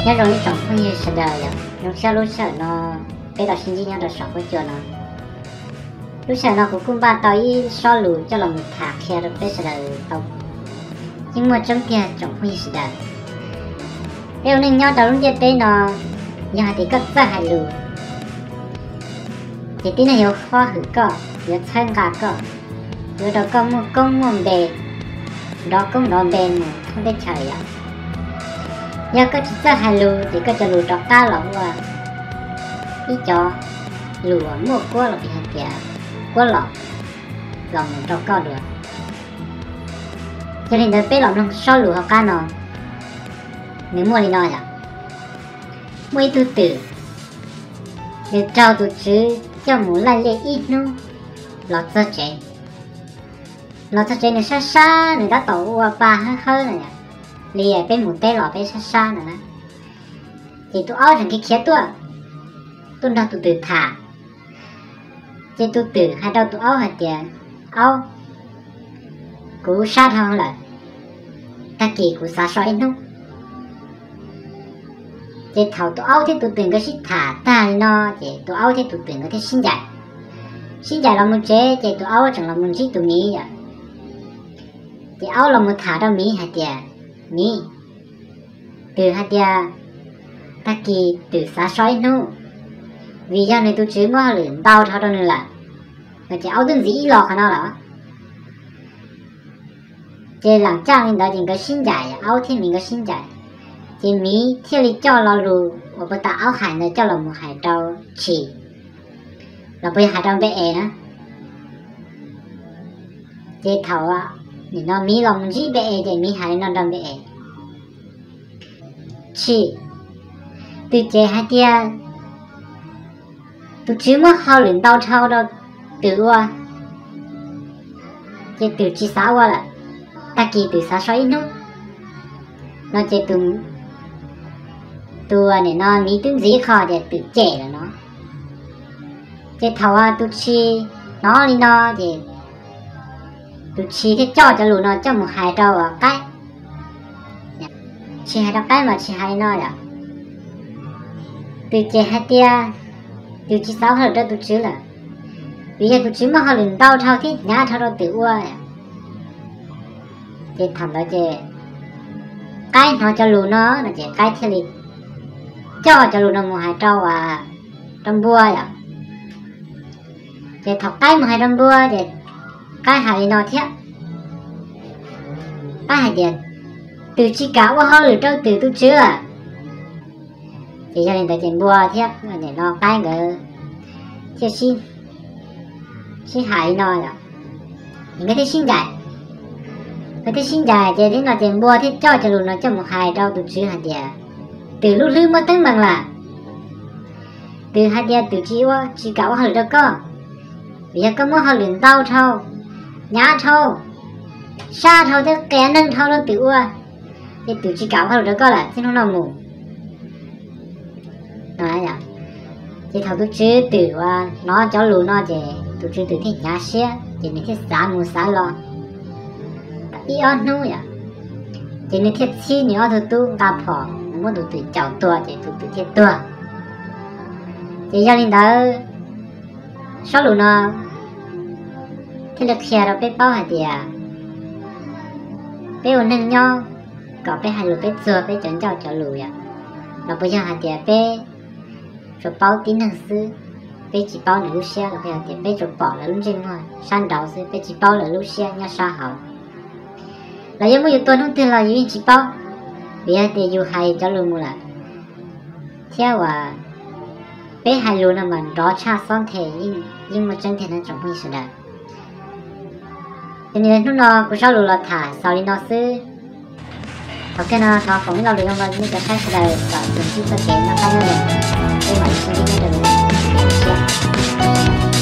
Nyob zoo ib tsoom phooj ywg sawv daws yom, zoo siab lub sij hawm no peb tau sib ntsib nyob rau saum huab cua no. Lub sij hawm no kuv kuj npaj tau ib sob lus coj los mus tham qhia rau peb sawv daws tau. Yeej muaj tseeb tiag tsoom phooj ywg sawv daws. Peb ua neej nyob rau lub ntiaj teb no, yog hais tias koj txawj hais lus, ces tib neeg yuav qhuab hwm koj, yuav txhawb nqa koj, yuav ua rau koj muaj koob muaj npe, nrov koob nrov npe mus thoob teb chaws yom. Yog koj tsis txawj hais lus ces koj cov lus rov qab los ua ib cov lus uas muaj kuab los piv hais tias kuab los, los mus rau koj dua. Yog li ntawd peb los mloog sob lus hauv qab no, nws muaj li no yom. Muaj ib tug twm, nws raug tus tswv coj mus laij liaj ib hnub los txog tsev. Los txog tsev nws sab sab, nws tab tom ua pa hawb hawb no, li peb mus teb los peb sab sab no na. Ces tus aub tseem khiav khiav tuaj, tuaj nrog tus twm tham. Ces tus twm hais rau tus aub hais tias, Aub, kuv sab dhau lawm, tag kis kuv xav so ib hnub. Ces thaum tus aub thiab tus twm nkawd sib tham tag li no, ces tus aub thiab tus twm nkawd thiaj sib ncaim. Sib ncaim los mus tsev ces tus aub tseem los mus ntsib tus miv yom. Ces aub los mus tham rau miv hais tias, Miv, twm hais tias tag kis twm xav so ib hnub, vim yog nws tus tswv muab hauj lwm ntau dhau rau nws lawm. No ces aub twb ntxiv ib los qhov no lawm. Ces lam caj li ntawd ces nkawd sib ncaim, aub thiab miv nkawd sib ncaim. Ces miv thiaj li coj lo lus uas puag ta aub hais ntawd coj los mus hais rau tshis, los puas yog hais rau npe es na. Ces thaum nim no miv los mus ntsib npe es ces miv hais li no rau npe es, Tshis, twm ces hais tias tus tswv muab hauj lwm ntau dhau rau twm ua, ces twm tsis xav ua lawm, tag kis twm xav so ib hnub. No ces tus, tus nim no miv twb ntxiv qho tias twm cem lawm no. Ces thaum tus tshis hnov li no ces tus tshis thiaj coj cov lus no coj mus hais rau qaib. Tshis hais rau qaib mas tshis hais li no yom, twm ces hais tias twm tsis xav ua hauj lwm rau tus tswv lawm, vim yog tus tswv muaj hauj lwm ntau dhau thiab hnyav dhau rau twm ua. Ces thaum ntawd ces qaib hnov cov lus no no ces qaib thiaj li coj cov lus no mus hais rau, rau npua yom. Ces thaum qaib mus hais rau npua ces qaib hais li no thiab. Qaib hais tias twm tsis kam ua hauj lwm rau twm tus tswv lawm. Ces yog li ntawd ces npua thiab nim no qaib nkawd thiaj sib hais li no yom, nkawd thiaj sib ncaim. Nkawd thiaj sib ncaim ces li no ces npua thiaj coj cov lus no coj mus hais rau tus tswv hais tias twm lub hlwb muaj teeb meem lawm. Twm hais tias twm tsis ua, tsis kam ua hauj lwm rau koj, vim yog koj muab hauj lwm ntau dhau, hnyav dhau, sab dhau thiab qias neeg dhau rau twm ua, ces twm tsis kam ua hauj lwm rau koj lawm txij hnub no mus. Ces thaum tus tswv twm uas hnov cov lus no ces tus tswv twm thiaj hnyav siab ces nws thiaj xav mus xav los ib ob hnub yom, ces nws thiaj txhib nws ob tug tub nqa phom mus muab tus twm caum tua ces tus twm thiaj tuag. Ces yog li ntawd sob lus no thiaj li qhia rau peb paub hais tias peb ua neej nyob kom peb hais lus peb txuag peb cov ncauj cov lus yom, los puas yog hais tias peb tsuas paub tib neeg xwb, peb tsis paub nws lub siab, los puas yog tias peb tsuas pom lawv lub ntsej muag sab nraud xwb, peb tsis paub lawv lub siab nyob sab hauv. Los yog muab yus tua hnub twg los yus yeej tsis paub, vim yog tias yus hais cov lus mus lawm, thiab uas peb hais lus no mas nrov tshaj xob nthe, yeej muaj tseeb tiag na tsoom phooj ywg sawv daws. Ces hnub no kuv sob lus los tham xaus li no xwb. Thaum kawg no thov foom ib lo lus zoo rau nej cov saib sawv daws kom txuas ntsib txoj kev noj qab nyob zoo, peb mam li sib ntsib nyob rau lwm lub sij hawm.